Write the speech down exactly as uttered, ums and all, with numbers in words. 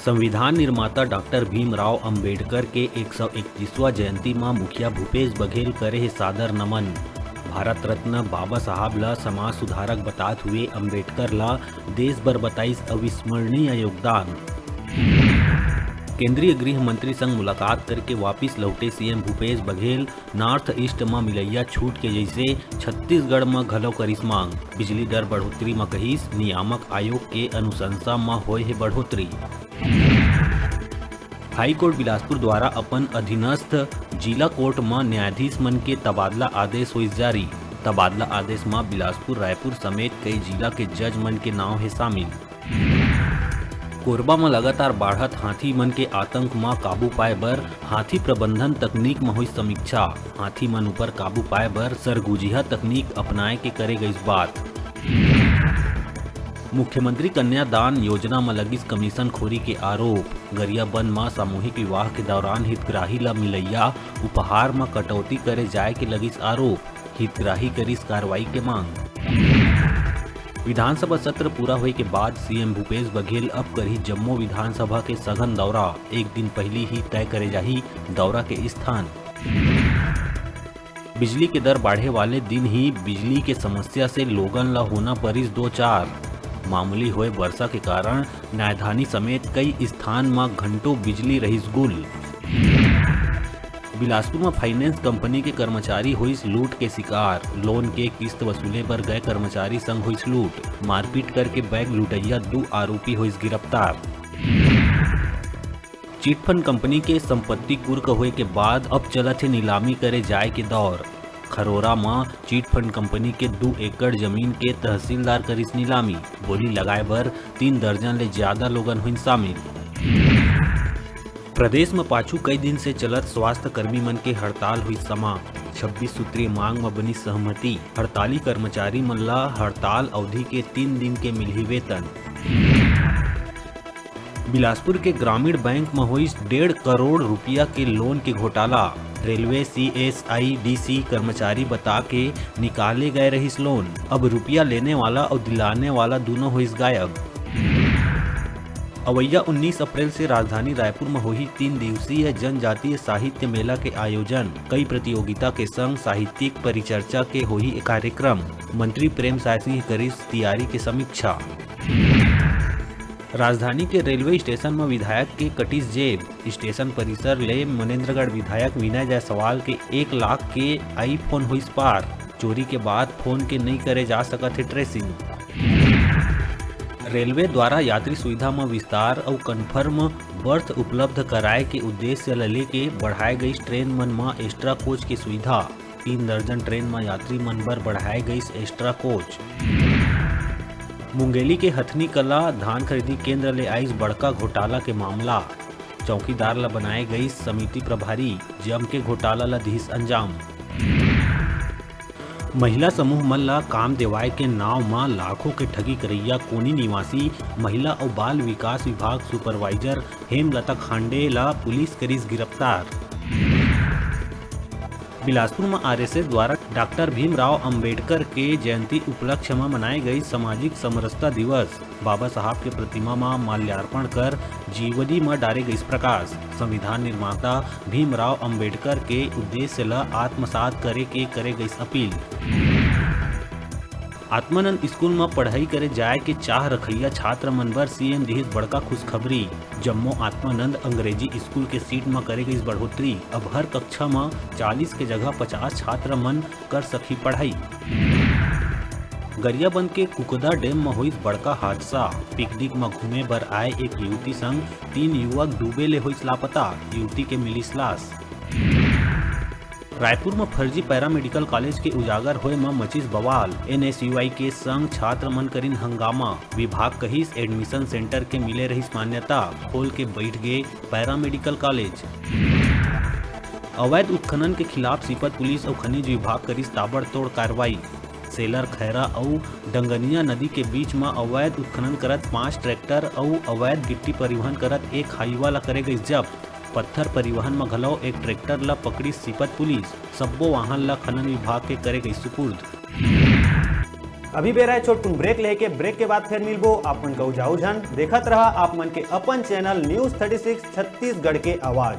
संविधान निर्माता डॉक्टर भीमराव अंबेडकर के एक सौ इकतीसवां जयंती म मुखिया भूपेश बघेल करे हे सादर नमन। भारत रत्न बाबा साहब ल समाज सुधारक बतात हुए अंबेडकर ल देश बर बताइस अविस्मरणीय योगदान। केंद्रीय गृह मंत्री संग मुलाकात करके वापिस लौटे CM Bhupesh Baghel. North east म मिलइया छूट के जइसे छत्तीसगढ़ म घलो करिस मांग। बिजली दर बढ़ोतरी म कहिस नियामक आयोग के अनुशंसा म होए हे बढ़ोतरी। हाई कोर्ट बिलासपुर द्वारा अपन अधीनस्थ जिला कोर्ट म न्यायाधीश मन के तबादला आदेश होइस जारी। तबादला आदेश म बिलासपुर, रायपुर समेत कई जिला के जज मन के नांव हे शामिल। कोरबा म लगातार बाढ़त हाथी मन के आतंक म काबू पाए बर हाथी प्रबंधन तकनीक म होइस समीक्षा। हाथी मन ऊपर काबू पाए बर सरगुजिहा तकनीक अपनाए के करे गइस बात। मुख्यमंत्री कन्यादान योजना म लगिस कमीशन खोरी के आरोप। गरियाबंद म सामूहिक विवाह के दौरान हितग्राही ल मिलइया उपहार म कटौती करे जाए के लगिस आरोप। हितग्राही करिस कार्रवाई के मांग। विधानसभा सत्र पूरा होए के बाद सीएम भूपेश बघेल अब करही जम्मो विधानसभा के सघन दौरा। एक दिन पहिली ही तय करे जाही दौरा के स्थान। बिजली के दर बाढ़े वाले दिन ही बिजली के समस्या से लोगन ला होना परिस दो चार। मामूली होए वर्षा के कारण नायधानी समेत कई स्थान म घंटों बिजली रहिस गुल। बिलासपुर म फाइनेंस कंपनी के कर्मचारी होइस लूट के शिकार। लोन के किस्त वसूले बर गए कर्मचारी संग होइस लूट। मारपीट करके बैंक लुटइया दू आरोपी होइस गिरफ्तार। चिटफंड कंपनी के संपत्ति कुर्क होए के बाद अब चलत हे नीलामी करे जाए के दौर। खरोरा म चिटफंड कंपनी के दू एकड़ जमीन के तहसीलदार करिस नीलामी। बोली लगाए बर तीन दर्जन ले ज्यादा लोगन होइन शामिल। प्रदेश म पाछू कई दिन से चलत स्वास्थ्य कर्मी मन के हड़ताल हुई समाप्त। छब्बीस सूत्रीय मांग म बनी सहमति। हड़ताली कर्मचारी मन ला हड़ताल अवधि के तीन दिन के मिलही वेतन। बिलासपुर के ग्रामीण बैंक म होइस डेढ़ करोड़ रुपया के लोन के घोटाला। रेलवे सीएसआईडीसी कर्मचारी बता के निकाले गए रहिस लोन। अब रुपया लेने वाला अउ दिलाने वाला दूनों होइस गायब। अवइया उन्नीस अप्रैल से राजधानी रायपुर म होही तीन दिवसीय जनजातीय साहित्य मेला के आयोजन। कई प्रतियोगिता के संग साहित्यिक परिचर्चा के होही ए कार्यक्रम। मंत्री प्रेम साय सिंह करिस तियारी के समीक्षा। राजधानी के रेलवे स्टेशन म विधायक के कटिस जेब। स्टेशन परिसर ले मनेंद्रगढ़ विधायक विनय जायसवाल के एक लाख के आईफोन होइस पार। चोरी के बाद फोन के नइ करे जा सकत हे ट्रेसिंग। रेलवे द्वारा यात्री सुविधा म विस्तार अउ कन्फर्म बर्थ उपलब्ध कराए के उद्देश्य ल लेके बढ़ाए गइस ट्रेन मन म एक्स्ट्रा कोच के सुविधा। तीन दर्जन ट्रेन म यात्री मन बर बढ़ाए गइस एक्स्ट्रा कोच। मुंगेली के हथनी कला धान खरीदी केंद्र ले आइस बड़का घोटाला के मामला। चौकीदार ल बनाए गइस समिति प्रभारी, जम के घोटाला ल दिस अंजाम। महिला समूह मन ल काम देवाए के नाव म लाखों के ठगी करइया कोनी निवासी महिला अउ बाल विकास विभाग सुपरवाइजर हेमलता खांडे ल पुलिस करिस गिरफ्तार। बिलासपुर म आरएसएस द्वारा डॉक्टर भीमराव अंबेडकर के जयंती उपलक्ष्य म मनाए गइस सामाजिक समरसता दिवस। बाबा साहब के प्रतिमा म माल्यार्पण कर जीवनी म डारे गइस प्रकाश। संविधान निर्माता भीमराव अंबेडकर के उद्देश्य ल आत्मसात करे के करे गइस अपील। आत्मानंद स्कूल म पढ़ई करे जाए के चाह रखइया छात्र मन बर सीएम दिहिस बड़का खुशखबरी। जम्मो आत्मानंद अंग्रेजी स्कूल के सीट म करे गइस बढ़ोतरी। अब हर कक्षा म चालीस के जगह पचास छात्र मन कर सकही पढ़ई। गरियाबंद के कुकदा डैम म होइस बड़का हादसा। पिकनिक म घूमे बर आए एक युवती संग तीन युवक डूबे ले होइस लापता। युवती के मिलिस लाश। रायपुर म फर्जी पैरामेडिकल कॉलेज के उजागर होए म मचिस बवाल। एनएसयूआई के संग छात्र मन करिन हंगामा। विभाग कहिस एडमिशन सेंटर के मिले रहिस मान्यता, खोल के बइठ गे पैरामेडिकल कॉलेज। अवैध उत्खनन के खिलाफ सीपत पुलिस अउ खनिज विभाग करिस ताबड़तोड़ कार्रवाई। सेलर खैरा अउ डंगनिया नदी के बीच म अवैध उत्खनन करत पांच ट्रैक्टर अउ अवैध गिट्टी परिवहन करत एक हाईवा ल करे गइस जब्त। पत्थर परिवहन म घलौ एक ट्रैक्टर ल पकड़िस सीपत पुलिस। सब्बो वाहन ल खनन विभाग के करे गइस सुपुर्द। अभी बेरा है छोटकुन ब्रेक लेके, ब्रेक के बाद फिर मिलबो। आप मन कहू जाऊ झन, देखत रहा आप मन के अपन channel news thirty six Chhattisgarh के आवाज।